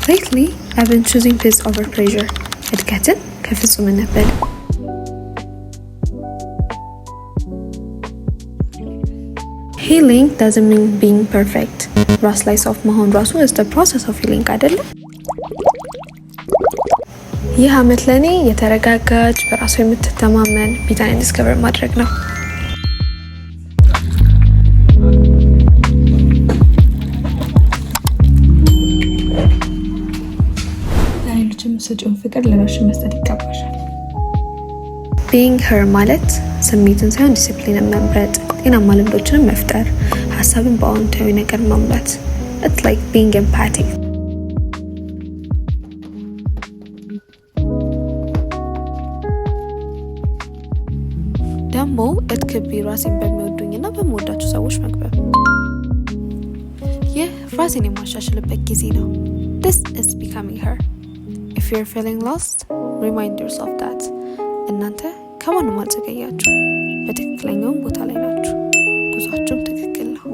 Lately, I've been choosing peace over pressure. እድገትን ከፍጹምነት በላይ። Healing doesn't mean being perfect. ራስ ላይ soft መሆን ራሱ is the process of healing አይደለም? ይህ አመት ለእኔ የተረጋጋች፣ በራሷ የምትተማመን ቢታንያን discover ማድረግ ነው። ለሌሎች የምትሰጪውን ፍቅር ለራስሽ መስጠት ይገባሻል። Being her ማለት ስሜትን ሳይሆን ዲሲፕሊንን መምረጥ፣ ጤናማ ልምዶችንም መፍጠር፣ ሀሳብን በአዎንታዊ ነገር መሙላት። It's like being empathic. ደግሞ it could be ራሴን በሚወዱኝና በምወዳቸው ሰዎች መክበብ። ይህ ራሴን የማሻሽልበት ጊዜ ነው። This is becoming her. If you're feeling lost, remind yourself that እናንተ ከማንም አልዘገያችሁ፣ በትክክለኛውም ቦታ ላይ ናችሁ። ጉዟችሁም ትክክል ነው።